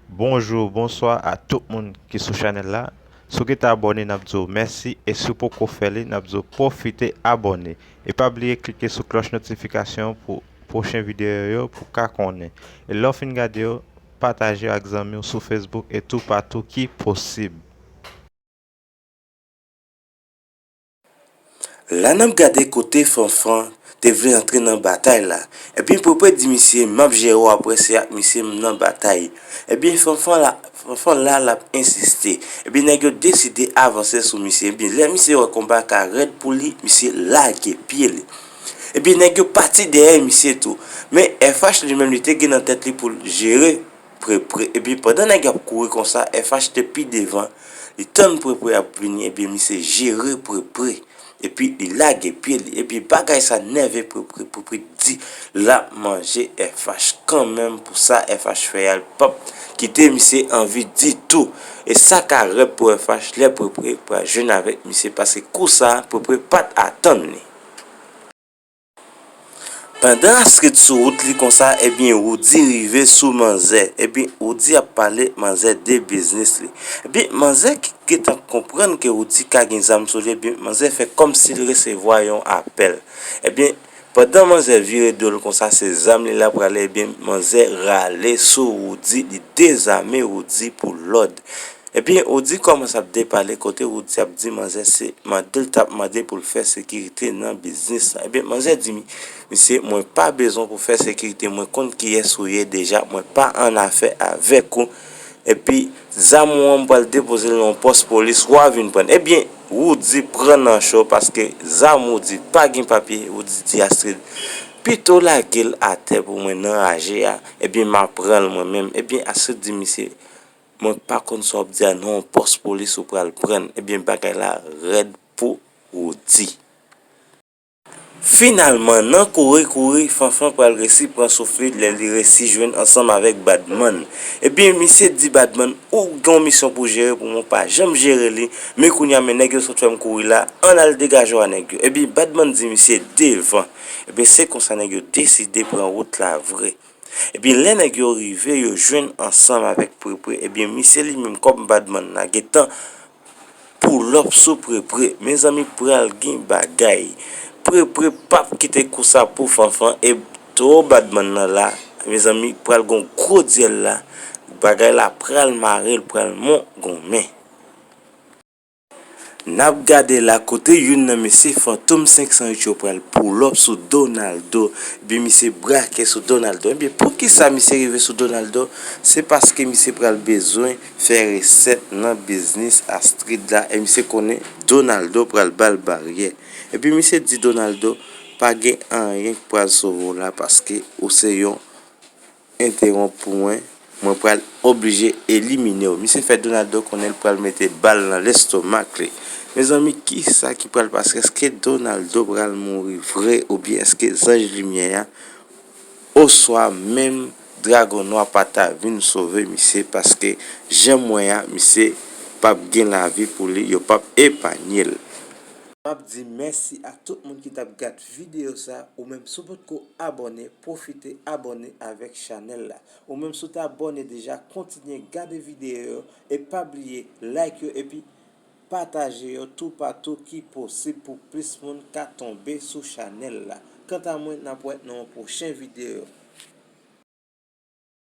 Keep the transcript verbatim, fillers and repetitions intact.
Bonjou, bonswa a tout moun ki sou chanèl la. Si w gentan abòne, n ap di w mèsi, e si w poko fè li, n ap di w pwofite abòne. E pa bliye klike sou klòch notifikasyon pou pwochen videyo yo pou w ka konnen. E lè w fin gade yo, pataje yo ak zanmi w sou Facebook e toupatou ki posib. La n ap gade kote Fanfan te vle antre nan batay la. Ebyen, Pwepwe di misye, "M ap jere w apre, se ak misye m nan batay." Ebyen, Fanfan la, Fanfan la, l ap ensiste. Ebyen, nèg yo deside avanse sou misye. Ebyen, lè misye wè konba ka rèd pou li, misye lage pye li. Ebyen, nèg yo pati dèyè misye tou. Men F H li menm, li te gen nan tèt li pou l jere Prepre. Ebyen, pandan nèg yo ap kouri konsa, F H te pi devan. Li tann Prepre ap vini, ebyen, misye jere Prepre. Epi, li lage pye li. Ebyen, bagay sa nève Prepre. Prepre di l ap manje F H kanmenm. Pou sa F H fè a, l p ap kite misye anvi ditou. E sa ka rèd pou F H lè Prepre pral jwenn avèk misye, paske kou sa, Prepre pa t atann li. Pandan Astrid sou wout li konsa, ebyen, Roody rive sou manzè. Ebyen, Roody ap pale manzè de biznis li. Ebyen, manzè ki gentan konprann ke Roody ka gen zam sou li, ebyen, manzè fè kòmsi l resevwa yon apèl. Ebyen, pandan manzè vire do l konsa, se zam li l ap rale, ebyen, manzè rale sou Roody, li dezame Roody pou lòd. Ebyen, Roody kòmanse ap depale kote Roody ap di manzè se mande l t ap mande pou l fè sekirite nan biznis la. Ebyen, manzè di mi-, misye, "Mwen pa bezwen pou fè sekirite, mwen konn kiyès ou ye deja, mwen pa annafè avèk ou. Epi, zam ou an, m pral depoze l nan yon pòs polis, w a vin pran l." Ebyen, Roody pran nan cho paske zam Roody pa gen papye, Roody di Astrid, "Pito lage l atè pou mwen nan raje a, ebyen, m a pran l mwen menm." Ebyen, Astrid di misye, "Mwen pa konn sa w ap di a, nan yon pòs polis ou pral pran l." Ebyen, bagay la rèd pou Roody. Finalman, nan kouri kouri, Fanfan pral resi pran souf li lè li resi jwenn ansanm avèk Badman. Ebyen, misye di Badman, "Ou gen yon misyon pou jere pou mwen, w pa janm jere li, men kounye a, men nèg yo sot fè m kouri la, ann al degaje w a nèg yo." Ebyen, Badman di misye, "Devan." Ebyen, se konsa nèg yo deside pran wout la vre. Epi lè nèg yo rive, yo jwenn ansanm avèk Prepre. Ebyen, misye li menm kòm Badman la gentan pull up sou Prepre. Mezanmi, pral gen bagay. Prepre p ap kite kou sa pou Fanfan e toro Badman nan la. Mezanmi, pral gon gwo dyèl la. Bagay la pral mare, l pral mongonmen. N ap gade la kote youn nan mesye Fantom senk san uit yo pral pull up sou Donaldo. Ebyen, misye brake sou Donaldo. Ebyen, poukisa misye rive sou Donaldo? Se paske misye pral bezwen fè resèt nan biznis Astrid la. E misye konnen Donaldo pral ba l baryè. Ebyen, misye di Donaldo, "Pa gen anyen k pral sove w la paske ou se yon entewonp pou mwen, mwen pral oblije elimine w." Misye fè Donaldo konnen l pral mete bal nan lestomak li. Mezanmi, kisa ki pral pase? Èske Donaldo pral mouri vre oubyen èske zanj limyè a oswa menm dragon nwa pa ta vin sove misye? Paske jan m wè a, misye p ap gen lavi pou li, yo p ap epanye l. M ap di mèsi a tout moun ki t ap gad videyo sa, ou menm si w potko abòne, pwofite abòne avèk chanèl la. Ou menm si w te abòne deja, kontinye gade videyo yo e pa bliye like yo epi pataje yo toupatou ki posib pou plis moun ka tonbe sou chanèl la. Kanta mwen, n ap wè nan yon pwochen videyo.